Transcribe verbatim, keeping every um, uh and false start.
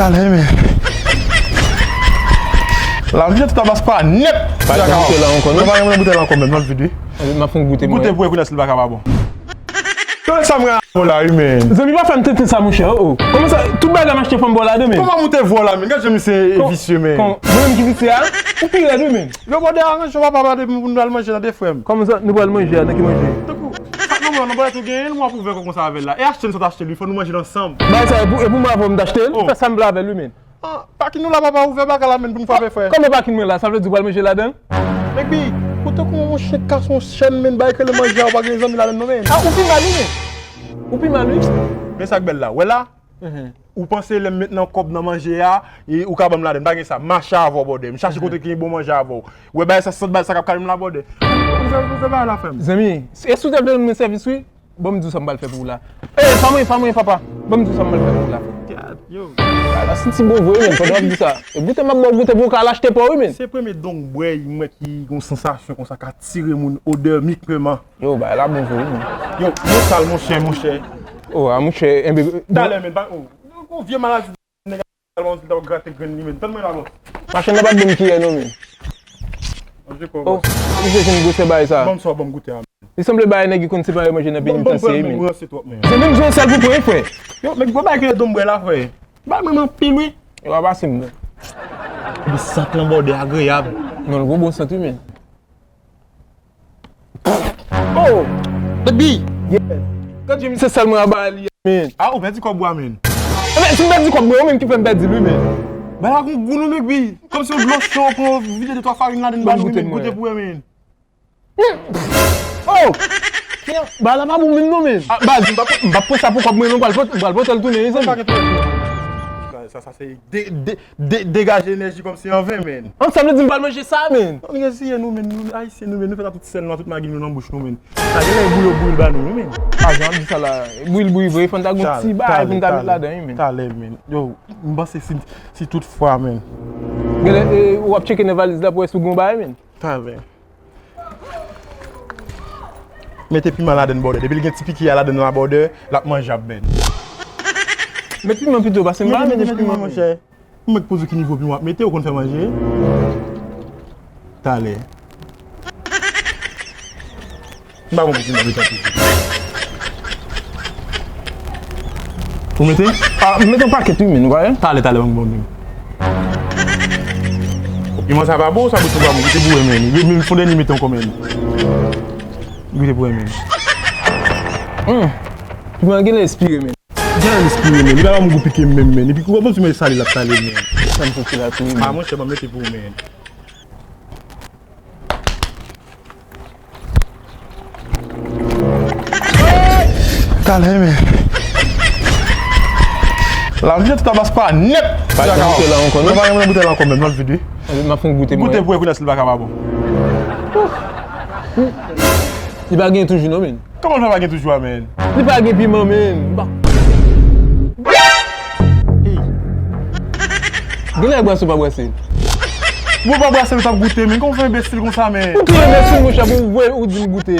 Talè, men. La, m jete tabas pa nèt. Pa gen boutèy la ankò, non? Non, pa gen boutèy la ankò, menm, nan vide. Eh, m ap fè yon goute, mwen. Goute pou wè kounye a si l pa ka pa bon. Tande sa m rakonte la, wi, men. Zanmi, pa fè m tenten sa, monchè, oh, oh. Kòman sa, tout bagay m achte fò m ba w ladan, men? Kòman moute vò la, men? Gad jan misye visye, men. Mwen menm ki visye a? Ou pi rèd, wi, men. Yo, bòdè, aranje w, papa, depi pou nou al manje nan de frè m. Kòman sa, nou pral manje a? Nan ki manje? Tankou, sa k nan men w, nan bòdè tou genyen l, mwen ap ouvè kò konsa avè l la. E achte n sot achte l, wi, fò nou manje l ansanm. Bagay sa, e pou, e pou mwen avè w m t achte l? Oh. Fè sa m vle avè l, wi, men. Ah, pakin nou la, papa, ouvè bagay la, men, pou n frape, frè. Kòman pakin mwen la? Sa vle di w pral manje ladan l? Nèg bi, ou tankou yon chyen k kase yon chèn, men, bay kele manje a, ou pa gen zanmi ladan l, non, men. Ah, ou pi mal, wi, men. Ou pi mal, wi. Men sa k bèl la, wè la? Mhm. Ou panse lè m met nan kòb nan manje a, e ou ka ban m ladan l. Pa gen sa, mache avè w, bòdè. M chache kote ki gen bon manje avè w. Wè bagay sa, sant bagay sa k ap kale m la, bòdè. Ou fè, ou fè bagay la, frè m. Zanmi, e si w te vle rann mwen sèvis, wi, ban m di w sa m pral fè pou ou la. Ey, pa mwen, pa mwen, papa. Ban m di w sa m pral fè pou ou la. Gad, yo. Ala, santi bon vre, men, pandan w ap di sa. E goute m ap ba w goute pou w ka al achte pa w, wi, men. Se premye donk bwè m wè ki gon sansasyon konsa ka tire moun, odè mik menm. Yo, bagay la bon vre, wi, men. Yo, mwen sal, monchè, monchè. Oh, a, monchè, enben. Talè, men, pa, oh, yon vye maladi, nèg a tèlman li t ap grate grenn li, men. Tann mwen la, bòs. Machann nan pa t ban m kiyè, non, men. Manje kò, bòs. Oh, misye jwenn gwosè bagay sa. Ban m sa, ban m goute a, men. Li sanble bagay nèg ki konn separe manje nan penitansye, men. Bon, bon, bon, men, men, men, se twòp, men. Se menm jan sèl pou pran, frè. Yo, men, gwo bagay ki ret donm bwè la, frè. Bay mwen anpil, wi. Yo, a pase m, non. Epi sant lan bòdè agreyab. Non, l gon bon sant, wi, men. Oh! Nèg bi! Yeah. Gad jan misye sal mwen aba li a, men. Ah, ou pèdi kòb ou a, men. Enben, si m pèdi kòb mwen, ou menm ki fè m pèdi l, wi, men. Bagay la gon gou, non, nèg bi. Kòmsi yon dlo cho, pran vide de twa farin ladan l, ba nou, men. Goute pou wè, men. Oh! Bagay la pa bon menm, non, men. Ah, baz, m pa, m pa pran sa pou kòb mwen, non, m pral pot-, m pral pote l tounen, wi, zanmi. Sa, sa, se de, de, de, degaje enèji kòmsi anven, men. An, sa vle di m pral manje sa, men. Nou reziye nou, men. Nou Ayisyen, nou, men. Nou fè sa tout sèl nou, tout magi nou nan bouch nou, men. Sa genlè bouyi yo bouyi l ba nou, wi, men. Pa jan ap di sa la. Bouyi l bouyi vre, fò n ta gon ti bagay pou n ta met ladan, wi, men. Talè, men. Yo, m panse si, si tout fwa, men. Genlè, e, w ap tcheke nan valiz la pou wè si w gen yon bagay, men. Talè. Mete piman ladann, bòdè. Depi l gen ti piki a ladann la, bòdè, l ap manjab, men. Met piman pito, paske m pa renmen piman, monchè. Mwen k poze w ki nivo piman w ap mete, ou konn fè manje? Talè. M pa konn pou piman mete anpil. Ou mete? Ah, m mete yon pakèt, wi, men, ou pa wè? Talè, talè, ban m, ban m. Piman sa pa bon, sa bouch ou pa bon, goute pou wè, men. Yo, men, fon dènye mete ankò, men. Goute pou wè, men. Hum. Piman genlè espire, men. Genlè espire, men. Li pa ban m gou pike m menm, men. Epi, kòman ti men sale l ap sale, men. Sa m soti la tou, men. Ah, monchè, ban m mete pou ou, men. Talè, men. La, m jete tabas pa nèt. Pa gen boutèy la ankò, non? Non, pa gen boutèy la ankò, men. Nan vide. M ap fè yon goute, mwen. Goute pou wè kounye a si l pa ka pa bon. Li pa gen toujou, non, men. Kòman l fè pa gen toujou a, men? Li pa gen piman, men. Ba. Hey. Genlè brase ou pa brase. Bon, pa brase, ou t ap goute, men. Kòman w fè enbesil konsa, men? Ou tou enbesil, monchè, pou w wè, ou di m goute.